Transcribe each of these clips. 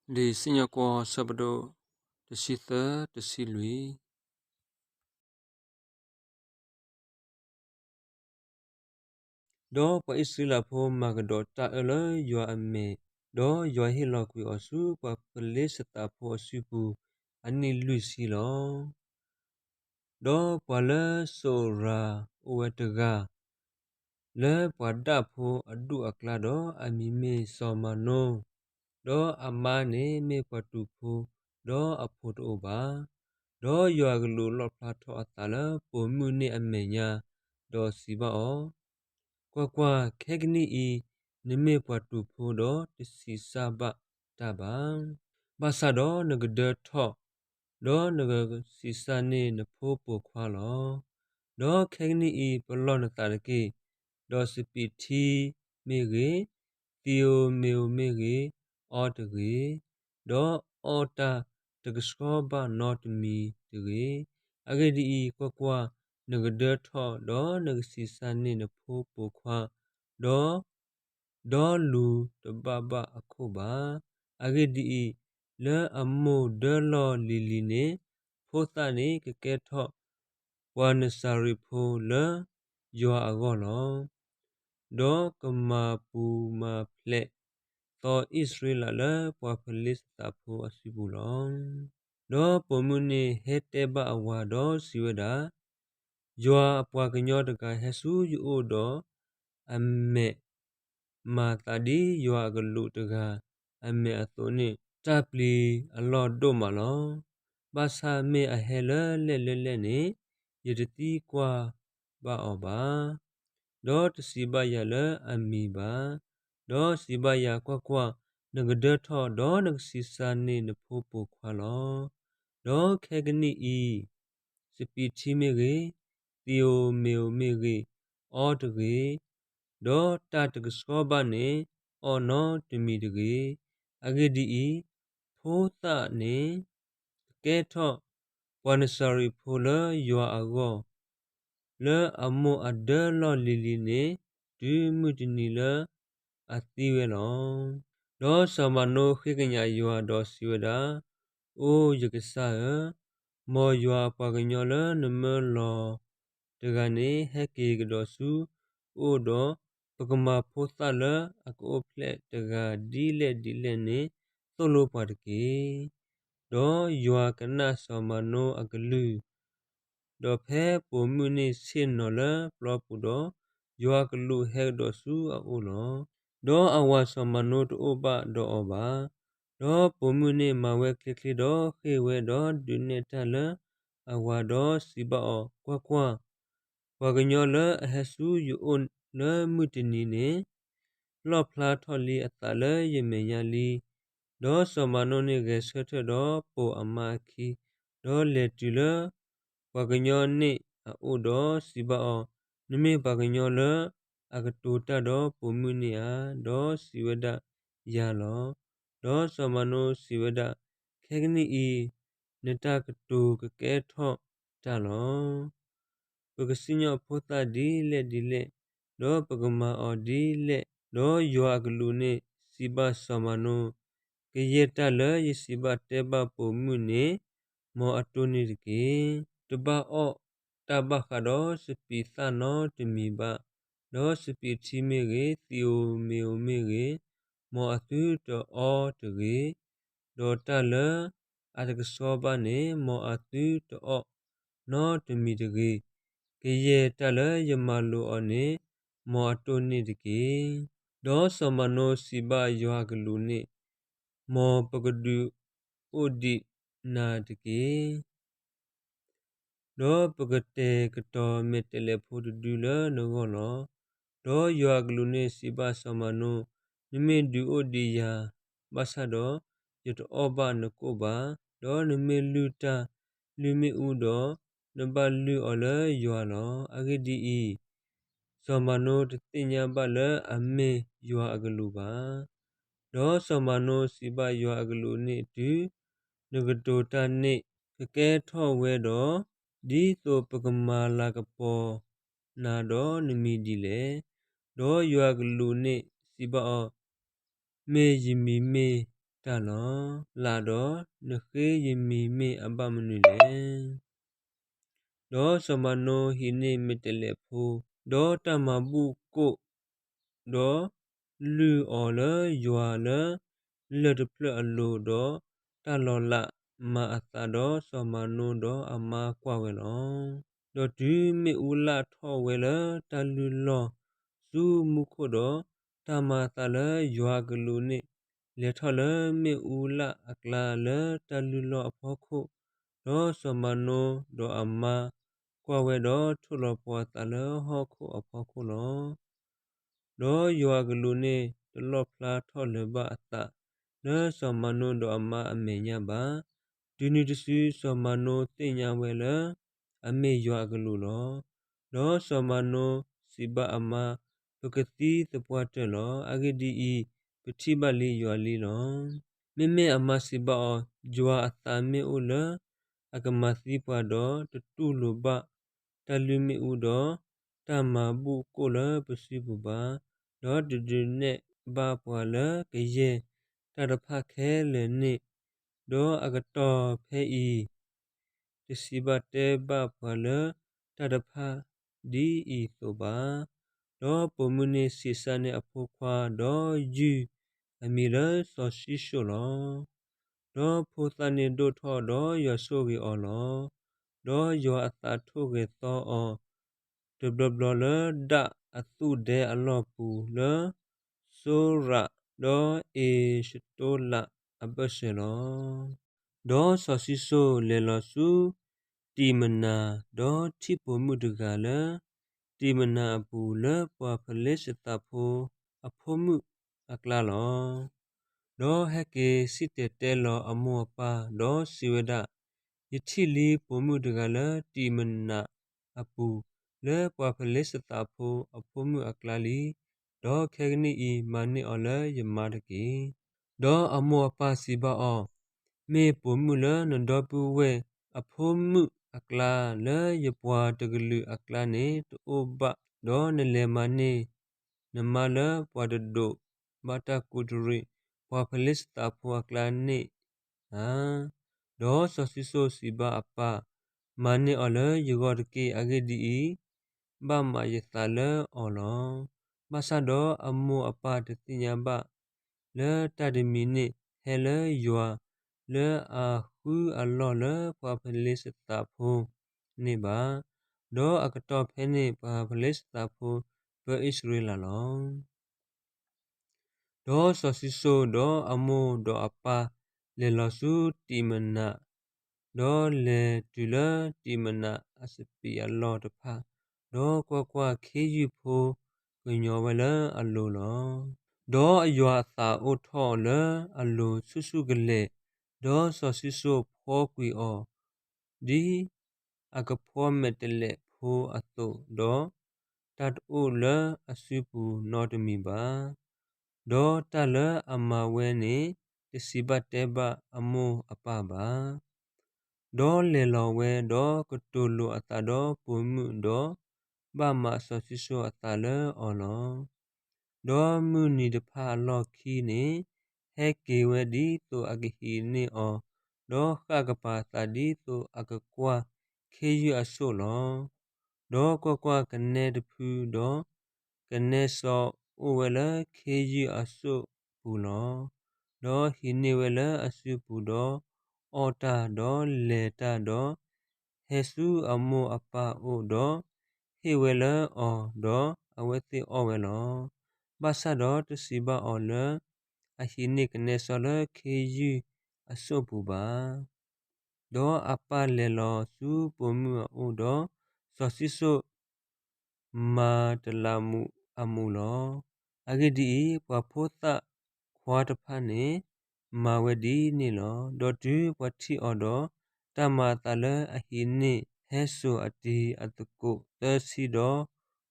လံာ်စံၣ်ညီၣ်ကွီၢ် ဆၢဖးဒိၣ် တဆံသၢ တဆံလွံၢ်. ဒီးပှၤအံၣ်စရ့လးဖိမၤကဒီးတၢ်အၢလၢယွၤအမဲာ်, ဒီးယွၤဟ့ၣ်လီၤကွံာ်အီၤဆူပှၤဖလ့ၡသးဖိအစုပူၤ အနံၣ်လွံၢ်ဆံလီၤ. ဒီးပှၤလၢစိၤရၤအိၣ်ဝဲတဂၤ လၢပှၤဒၣ်ဖိအဒူၣ်အကျါဒီး အမံၤမ့ၢ်စီၤမၤနိ, ဒီးအမါန့ၣ်မ့ၢ်ပှၤတူာ်ဖိ, ဒီးအဖိတအိၣ်ဘၣ်. ဒီးယွၤအကလူးလီၣ်ဖျါထီၣ်အသးလၢပိာ်မုၣ်န့ၣ်အမဲာ်ညါ, ဒီးစံးဘၣ်အီၤ, ကွၢ်ကွၢ်, ခဲကနံၣ်အံၤ နမ့ၢ်ပှၤတူာ်ဖိဒီးတဆံးစၢ်ဘၣ်တၢ်ဘၣ်. ဘၣ်ဆၣ်ဒီးနကဒၢထီၣ်, ဒီးနကဆံးစၢ်န့ၢ်နဖိပိာ်ခွါလီၤ. ဒီးခဲကနံၣ်အံၤ ပလီၢ်နသးတက့ၢ်. ဒီးစပံးထံမ့ၢ်ဂ့ၤ, သံဧိၤမ့ၤဧိၤမ့ၢ်ဂ့ၤ, အီတဂ့ၤ, ဒီးအီၣ်တၢ်တကဆှီဘၣ်နီတမံၤတဂ့ၤ. အဂ့ၢ်ဒ်အံၤ, ကွၢ်ကွၢ်, နကဒၢထီၣ်, ဒီးနကဆံးစၢ်န့ၢ်နဖိပိာ်ခွါ, ဒီး ဒီလူၤတဘၣ်ဘၣ်အခိၣ်ဘၣ်. အဂ့ၢ်ဒ်အံၤ, လၢအမိၢ်ဒၢလီၢ်လံၤလံၤန့ၣ်, ဖိသၣ်န့ၣ်ကကဲထီၣ်ပှၤနစၤရ့းဖိလၢယွၤအဂီၢ်လီၤ. ဒီးကမၤပူၤမၤဖျဲးသီအံၣ်စရ့လးလၢပှၤဖလ့ၡသးဖိအစုပူၤလီၤ. ဒီးပိာ်မုၣ်န့ၣ်ဟဲတဲဘၣ်အဝၤဒီးစံးဝဲဒၣ်, ယွၤအပှၤကညီတဂၤဟဲဆူယအိၣ်ဒီး အမဲာ်မၤသးဒ်ယွၤအကလူးတဂၤအမဲာ်အသိးန့ၣ် တၢ်ပျံၤအလီၢ်ဒိၣ်မးလီၤ. ဘၣ်ဆၣ်မ့ၢ်အဟဲလၢလဲၣ်လၢလဲၣ်န့ၣ်, ယတသံကွၢ်ဘၣ်အီၤဘၣ်, ဒီးတစံးဘၣ်ယၤလၢအမံၤဘၣ်. ဒီးစံးဘၣ်ယၤ, ကွၢ်ကွၢ်, နကဒၢထီၣ်ဒီးနကဆံးစၢ်န့ၢ်နဖိပိာ်ခွါလီၤ. ဒီးခဲကနံၣ်အံၤ စပံးထံမ့ၢ်ဂ့ၤ, သံဧိၤမ့ၤဧိၤမ့ၢ်ဂ့ၤ, အီတဂ့ၤ, ဒီးတၢ်တကဆှီဘၣ်န့ၣ် အီၣ်နီတမံၤတဂ့ၤ. အဂ့ၢ်ဒ်အံၤ, ဖိသၣ်န့ၣ် ကကဲထီၣ်ပှၤနစၤရ့းဖိလၢယွၤအဂီၢ် လၢအမိၢ်အဒၢလီၢ်လံၤလံၤန့ၣ် တုၤမုၢ်တနံၤလၢအသံဝဲလီၤ. ဒီးစီၤမၤနိဃ့ကညးယွၤဒီးစံးဝဲဒၣ်, အိ ယကစၢ်ဧၢ, မ်ယွၤအပှၤကညီလၢနမၢလီၤတဂၤန့ၣ် ဟဲက့ၤကဒီးဆူအိၣ်ဒီး ပကမၤဖိသၣ်လၢအကအိၣ်ဖျဲၣ်တဂၤဒ်လဲၣ်ဒ်လဲၣ်န့ၣ် သိၣ်လိပှၤတက့ၢ်. ဒီးယွၤကနၣ်စီၤမၤနိအကလုၢ်, ဒီးဖဲပိာ်မုၣ်န့ၣ်ဆ့ၣ်နီၤလၢပျီပူၤဒီး, ယွၤအကလူးဟဲကဒီးဆူအအိၣ်လီၤ. ဒီးအဝၤစီၤမၤနိတအိၣ်ဘၣ်ဒီးအီၤဘၣ်. ဒီးပိာ်မုၣ်န့ၣ်မၤဝဲချ့ချ့ဒီးဃ့ၢ်ဝဲဒီးဒုးနဲၣ်တၢ်လၢအဝၤဒီးစံးဘၣ်အီၤ, ကွၢ်ကွၢ်, ပှၤကညီလၢအဟဲဆူယအိၣ်လၢမုၢ်တနံၤန့ၣ် လီၣ်ဖျါထီၣ်လံအသးလၢယမဲာ်ညါလံ. ဒီးစီၤမၤနိန့ၣ်ဂဲၤဆၢထၢၣ်ဒီးပိာ်အမါအခံ, ဒီးလဲၤတုၤလၢပှၤကညီန့ၣ်အအိၣ်ဒီးစံးဘၣ်အီၤ, နမ့ၢ်ပှၤကညီလၢအကတိၤတၢ်ဒီးပိာ်မုၣ်န့ၣ်ဧါ. ဒီးစံးဝဲဒၣ်, ယၤလီၤ. ဒီးစီၤမၤနိစံးဝဲဒၣ်, ခဲကနံၣ်အံၤ နတၢ်ကတိၤကကဲထီၣ်တၢ်လီၤ. ပကစံၣ်ညီၣ်ဖိသၣ်ဒ်လဲၣ်ဒ်လဲၣ်, ဒီးပကမၤအီၤဒ်လဲၣ်. ဒီးယွၤအကလူးန့ၣ်စံးဘၣ်စီၤမၤနိ, ကယဲၢ်တၢ်လၢယစံးဘၣ်တဲဘၣ်ပိာ်မုၣ်န့ၣ်, မ်အတိၢ်န့ၢ်တက့ၢ်. တဘၣ်အီၣ်တၢ်ဘၣ်ဃးဒီးစပံးသၣ်နီတမံၤဘၣ်. ဒီးစပံးထံမ့ၢ်ဂ့ၤ, သံဧိၤမ့ၤဧိၤမ့ၢ်ဂ့ၤ, မ်အသုတအီတဂ့ၤ. ဒီးတၢ်လၢအတကဆှီဘၣ်န့ၣ်, မ်အသုတအီၣ်နီတမံၤတဂ့ၤ. ကယဲၢ်တၢ်လၢယမၤလိာ်အီၤန့ၣ်, မ်အတိၢ်န့ၢ်တက့ၢ်. ဒီးစီၤမၤနိစံးဘၣ်ယွၤအကလူးန့ၣ်, မ်ပကဒုးအိၣ်ဒံးနၤတက့ၢ်. ဒီးပကတဲာ်ကတီၤမဲာ်တဲးလဲးဖိတဒုလၢနဂီၢ်လီၤ. ဒီးယွၤအကလူးန့ၣ်စံးဘၣ်စီၤမၤနိ, နမ့ၢ်ဒုးအိၣ်ဒံးယၤဘၣ်ဆၣ်ဒီး, ယတအီၣ်ဘၣ်နကိၣ်ဘၣ်. ဒီးနမ့ၢ်လုၢ်တၢ်လုၢ်မ့ၣ်အူဒီး, နဘၣ်လုၢ်အီၤလၢယွၤလီၤ. အဂ့ၢ်ဒ်အံၤ, စီၤမၤနိတသ့ၣ်ညါဘၣ်လၢအမ့ၢ်ယွၤအကလူးဘၣ်. ဒီးစီၤမၤနိစံးဘၣ်ယွၤအကလူးန့ၣ်တုၤ, နကတိၤတၢ်န့ၣ်ကကဲထီၣ်ဝဲဒီး, ဒ်သိးပကမၤလၤကပီၤနၤဒီးနမံၤဒ်လဲၣ်. ဒီးယွၤအကလူးန့ၣ်စံးဘၣ်အီၤ, မ့ၢ်ယမံၤမ့ၢ် တၢ်လီၤ. လးဒီး, နဃ့ယမံၤမ့ၢ်အဘၣ်မနုၤလဲၣ်. ဒီးစီၤမၤနိဟံးန့ၢ်မဲာ်တဲးလဲးဖိ, ဒီးတၢ်မၤဘူၣ်ကိၣ်, ဒီးလုၢ်အီၤလၢယွၤလၢလၢၢ်တဖျၢၣ်အလိၤ, ဒီးတၢ်လီၤလးမၤအသး, ဒီးစီၤမၤနိဒီးအမါကွၢ်ဝဲလီၤ. ဒီးတုၤမ့ၣ်အူလၣ်ထီၣ်ဝဲလၢတၢ်လုၢ်လီၢ်ဆူမူခိၣ်ဒီး, တၢ်မၤအသးလၢယွၤအကလူးန့ၣ် လဲၤထီၣ်လၢမ့ၣ်အူလၣ်အကျါလၢတၢ်လုၢ်လီၢ်အဖီခိၣ်, ဒီးစီၤမၤနိဒီးအမါကွၢ်ဝဲဒီး ထိၣ်လီၤပှီၤအသးလၢဟီၣ်ခိၣ်အဖီခိၣ်လီၤ. ဒီးယွၤအကလူးန့ၣ် တလီၣ်ဖျါထီၣ်လၢၤဘၣ်အသးလၢစီၤမၤနိဒီးအမါအမဲာ်ညါဘၣ်. တုၤနုၤတစု စီၤမၤနိသ့ၣ်ညါဝဲလၢ အမ့ၢ်ယွၤအကလူးလီၤ. ဒီးစီၤမၤနိစံးဘၣ်အမါ, ပကသံသပှၢ်တၢၢ်လီၤ. အဂ့ၢ်ဒ်အံၤ, ပထံၣ်ဘၣ်လံယွၤလံလီၤ. မ့မ့ၢ်အမါစံးဘၣ်အီၤ, ယွၤအသးမ့ၢ်အိၣ်လၢအကမၤသံပှၤဒီး, တတူၢ်လိာ်ဘၣ်တၢ်လုၢ်မ့ၣ်အူဒီး တၢ်မၤဘူၣ်ကိၣ်လၢပစုပူၤဘၣ်, ဒီးတဒုးနဲၣ်ဘၣ်ပှၤလၢကယဲၢ်တၢ်တဖၣ်ခဲလၢာ်န့ၣ်, ဒီးအကတီၢ်ဖဲအံၤ တစံးဘၣ်တဲဘၣ်ပှၤလၢတၢ်တဖၣ်ဒ်အံၤအသိးဘၣ်. ဒီးပိာ်မုၣ်န့ၣ်ဆံးစၢ်န့ၢ်အဖိခွါ, ဒီးယုၢ်အမံၤလၢစီၤၡံၣ်စိၣ်လီၤ. ဒီးဖိသၣ်န့ၣ်ဒိၣ်ထီၣ်, ဒီးယွၤဆိၣ်ဂ့ၤအီၤလီၤ. ဒီးယွၤအသးထိၣ်ဂဲၤသီအီၤ တဘျီဘျီလၢဒၣ်အသူၣ်ဒဲအလီၢ်ပူၤလၢ စိရး, ဒီးအ့းရှတိလးအဘၢၣ်စၢၤလီၤ. ဒီးစီၤၡံၣ်စိၣ်လဲၤလီၤဆူတံးမနၤ, ဒီးထံၣ်ပိာ်မုၣ်တဂၤလၢ တံးမနၤအပူၤလၢပှၤဖလ့ၡသးဖိအဖိမုၣ်အကျါလီၤ. ဒီးဟဲက့ၤစံၣ်တဲၤတဲလီၤအမိၢ်အပၢ်, ဒီးစံးဝဲဒၣ်, ယထံၣ်လံပိာ်မုၣ်တဂၤလၢတံးမနၤအပူၤ လၢပှၤဖလ့ၡသးဖိအဖိမုၣ်အကျါလံ. ဒီးခဲကနံၣ်အံၤ မၤန့ၢ်အီၤလၢယမါတက့ၢ်. ဒီးအမိၢ်အပၢ်စံးဘၣ်အီၤ, မ့ၢ်ပိာ်မုၣ်လၢနဒီပုၢ်ဝဲၢ်အဖိမုၣ်အကျါလၢယပှၤတကလုာ်အကျါန့ၣ်တအိၣ်ဘၣ်, ဒီးနလဲၤမၤန့ၢ်နမါလၢပှၤတဒိးဘၣ်တၢ်ကူးတရံး ပှၤဖလ့ၡသးဖိအကျါန့ၣ်ဧါ. ဒီးစီၤၡံၣ်စိၣ်စံးဘၣ်အပၢ်, မၤန့ၢ်အီၤလၢယဂီၢ်တက့ၢ်. အဂ့ၢ်ဒ်အံၤ, ဘၣ်မးယသးလၢအီၤလီၤ. ဘၣ်ဆၣ်ဒီးအမိၢ်အပၢ်တသ့ၣ်ညါဘၣ်လၢတၢ်တမံၤန့ၣ် ဟဲလၢယွၤလၢအဃုအလီၢ်လၢပှၤဖလ့ၡသးဖိန့ၣ်ဘၣ်. ဒီးအကတီၢ်ဖဲန့ၣ် ပှၤဖလ့ၡသးဖိပၢအံၣ်စရ့လးလီၤ. ဒီးစီၤၡံၣ်စိၣ်ဒီးအမိၢ်ဒီးအပၢ်လဲၤလီၤဆူတံးမနၤ, ဒီးလဲၤတုၤလၢတံးမနၤအစပံးအလီၢ်တဖၣ်, ဒီးကွၢ်ကွၢ်, ခ့ယုၢ်ဖိကညီၤဝဲလၢအလိၤလီၤ. ဒီးယွၤအသးအိၣ်ထီၣ်လၢအလိၤဆူၣ်ဆူၣ်ကလဲာ်, ဒီးစီၤၡံၣ်စိၣ်ဖှီကွံာ်အီၤ ဒ်အကဖှီမဲာ်တဲးလဲးဖိအသိး, ဒီးတၢ်တအိၣ်လၢအစုပူၤနီတမံၤဘၣ်. ဒီးတၢ်လၢအမၤဝဲန့ၣ် တစံးဘၣ်တဲဘၣ်အမိၢ်အပၢ်ဘၣ်. ဒီးလဲၤလီၤဝဲ, ဒီးကတိၤလိာ်အသးဒီးပိာ်မုၣ်, ဒီးဘၣ်မးစီၤၡံၣ်စိၣ်အသးလၢအီၤလီၤ. ဒီးမုၢ်နံၤတဖၣ်အလီၢ်ခံန့ၣ် ဟဲက့ၤဝဲဒ်သိးအကဟံးန့ၢ်အီၤ, ဒီးဃၣ်ကပၤသးဒ်သိးအကကွၢ်ခ့ယုၢ်အစိၣ်လီၤ. ဒီးကွၢ်ကွၢ်, ကနဲတဖု, ဒီးကနဲစီအိၣ်ဝဲလၢခ့ယုၢ်အစိၣ်ပူၤလီၤ. ဒီးဟံးန့ၢ်ဝဲလၢအစုပူၤ, ဒီးအီၣ်တၢ်, ဒီးလဲၤတၢ်, ဒီးဟဲဆူအမိၢ်အပၢ်အအိၣ်, ဒီးဟ့ၣ်ဝဲလၢအီၤ, ဒီးအဝဲသ့ၣ်အီၣ်ဝဲလီၤ. ဘၣ်ဆၣ်ဒီးတစံးဘၣ်အီၤလၢ အဟံးန့ၢ်ကနဲစီလၢခ့ယုၢ်အစိၣ်ပူၤဘၣ်. ဒီးအပၢ်လဲၤလီၤဆူပိာ်မုၣ်အအိၣ်, ဒီးစီၤၡံၣ်စိၣ်မၤတလးမူးအမူးလီၤ. အဂ့ၢ်ဒ်အံၤ, ပှၤဖိသၣ်ခွါတဖၣ်န့ၣ် မၤဝဲဒ်န့ၣ်လီၤ. ဒီးတုၤပှၤထံၣ်အီၤဒီး, တၢ်မၤအသးလၢအဟံးန့ၢ်ဟဲစိာ်အတံၤအသကိးသၢဆံဒီး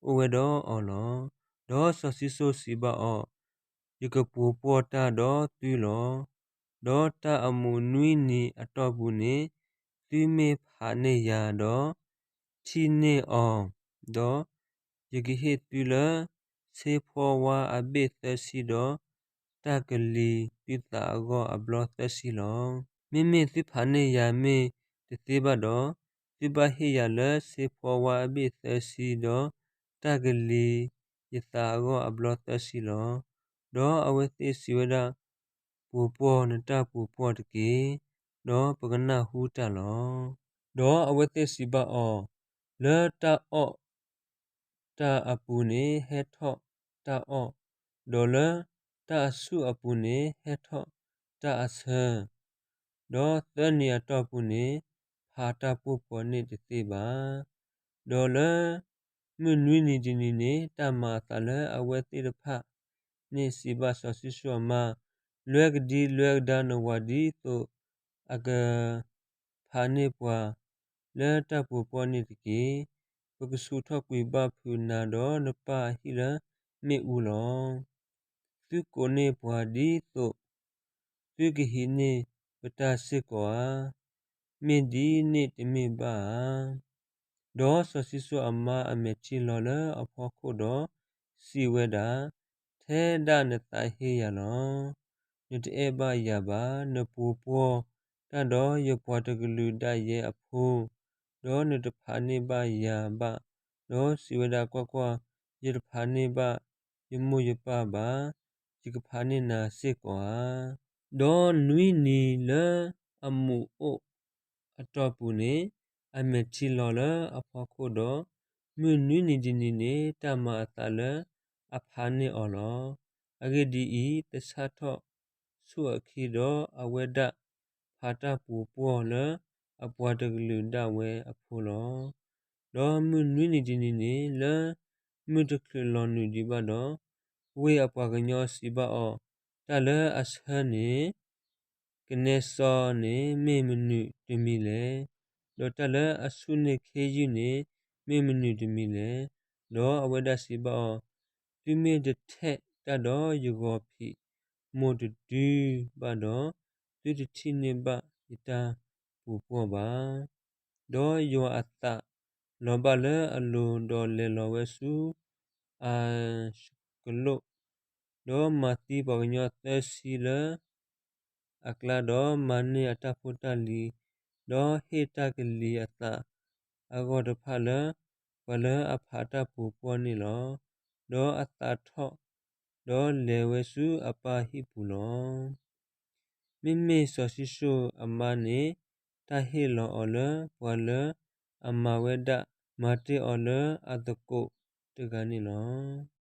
အိၣ်ဝဲဒီးအီၤလီၤ. ဒီးစီၤၡံၣ်စိၣ်စံးဘၣ်အီၤ, ယကပိာ်ပှီၢ်တၢ်ဒီးသုလီၤ. ဒီးတၢ်အမူးနွံနံၤအတီၢ်ပူၤန့ၣ်, သုမ့ၢ်ဖးန့ၢ်ယၤဒီး ထံၣ်န့ၢ်အီၤ, ဒီးယကဟ့ၣ်သုလၢဆ့ဖီဝါအဘ့ၣ်သၢဆံဒီး တၢ်ကလံၤသုသးအဂီၢ်အဘျီသၢဆံလီၤ. မ့မ့ၢ်သုဖးန့ၢ်ယၤမ့ၢ်တသ့ဘၣ်ဒီး, သုဘၣ်ဟ့ၣ်ယၤလၢဆ့ဖီဝါအဘ့ၣ်သၢဆံဒီး, တၢ်ကလံၤယသးအဂီၢ်အဘျီသၢဆံလီၤ. ဒီးအဝဲသ့ၣ်စံးဝဲဒၣ်, ပှိၤပှီၢ်နတၢ်ပှိၤပှီၢ်တက့ၢ်, ဒီးပကနၢ်ဟူတၢ်လီၤ. ဒီးအဝဲသ့ၣ်စံးဘၣ်အီၤ, လၢတၢ်အီၣ် တၢ်အပူၤန့ၣ်ဟဲထီၣ်တၢ်အီၣ်, ဒီးလၢတၢ်အဆူၣ်အပူၤန့ၣ်ဟဲထီၣ်တၢ်အဆၢ, ဒီးသၢနံၤအတီၢ်ပူၤန့ၣ် ဖးတၢ်ပှိၤပှီၢ်န့ၣ်တသ့ဘၣ်. ဒီးလၢမုၢ်နွံနံၤတနံၤန့ၣ် တၢ်မၤအသးလၢအဝဲသ့ၣ်တဖၣ်န့ၣ်စံးဘၣ်စီၤၡံၣ်စိၣ်အမါ, လွဲကဒံလွဲကဒါနဝၤဒ်သိးအက ဖးန့ၢ်ပှၤလၢတၢ်ပှိၤပှီၢ်န့ၣ်တက့ၢ်. ပကဆူးထီၣ်ကွံာ်ဘၣ်ဖုးနၤဒီးနပၢ်အဟံၣ်လၢမ့ၣ်အူလီၤ. သုကိးန့ၢ်ပှၤဒ်သိးသုကဟံးန့ၢ်ပတၢ်စ့ၢ်ကီးဧါ. မ့ၢ်ဒ်န့ၣ်တမ့ၢ်ဘၣ်ဧါ. ဒီးစီၤၡံၣ်စိၣ်အမါအမဲာ်ထံလီၤလၢအဖီခိၣ်ဒီးစံးဝဲဒၣ်, ထဲဒၣ်နသးဟ့ယၤလီၤ. နတအဲၣ်ဘၣ်ယၤဘၣ်. နပှိၤပှီၢ်တၢ်ဒီးယပှၤတကလုာ်ဒၣ်ယဲအဖိ, ဒီးနတဖးန့ၢ်ဘၣ်ယၤဘၣ်. ဒီးစံးဝဲဒၣ်, ကွၢ်ကွၢ်, ယတဖးန့ၢ်ဘၣ်ယမိၢ်ယပၢ်ဘၣ်. ယကဖးန့ၢ်နၤစ့ၢ်ကီးဧါ. ဒီးနွံနံၤလၢအမူးအိၣ်အတီၢ်ပူၤန့ၣ် အမဲာ်ထံလီၤလၢအဖီခိၣ်ဒီး, မုၢ်နွံနံၤတနံၤန့ၣ် တၢ်မၤအသးလၢအဖးန့ၢ်အီၤလီၤ. အဂ့ၢ်ဒ်အံၤ, သဆၣ်ထီၣ်ဆူၣ်အခံဒီး အဝဲဒၣ်ဖးတၢ်ပူၤပှီၢ်လၢအပှၤတကလုာ်ဒၣ်ဝဲအဖိလီၤ. ဒီးမုၢ်နွံနံၤတနံၤန့ၣ် လၢမုၢ်တချုးလီၤနုာ်ဒံးဘၣ်ဒီး, ဝ့ၢ်အပှၤကညီစံးဘၣ်အီၤ, တၢ်လၢအဆၢန့ၣ် ကနဲစီန့ၣ် မ့ၢ်မနုၤတမံၤလဲၣ်. ဒီးတၢ်လၢအဆူၣ်န့ၢ်ခ့ယုၢ်န့ၣ် မ့ၢ်မနုၤတမံၤလဲၣ်. ဒီးအဝဲဒၣ်စံးဘၣ်အီၤ, သုမ့ၢ်တထဲးတၢ်ဒီးယဂီၤဖံးမိၢ်တဒုဘၣ်ဒီး, သုတထံၣ်န့ၢ်ဘၣ်ယတၢ်ပူၤပှီၢ်ဘၣ်. ဒီးယွၤအသးလီၤဘၣ်လၢအလိၤ, ဒီးလဲၤလီၤဝဲဆူအၤၡကလိး, ဒီးမၤသံပှၤကညီသၢဆံလၢအကျါ, ဒီးမၤန့ၢ်အတၢ်ဖိတၢ်လံၤ, ဒီးဟ့ၣ်တၢ်ကလံၤအသးအဂီၢ်တဖၣ်လၢ ပှၤလၢအဖးတၢ်ပူၤပှီၢ်န့ၣ်လီၤ. ဒီးအသးထီၣ်, ဒီးလဲၤဝဲဆူအပၢ်ဟံၣ်ပူၤလီၤ. မ့မ့ၢ်စီၤၡံၣ်စိၣ်အမါန့ၣ် တၢ်ဟ့ၣ်လီၤအီၤလၢပှၤလၢအမၤဝဲဒၣ်, မၤတ့ၢ်အီၤလၢအသကိးတဂၤန့ၣ်လီၤ.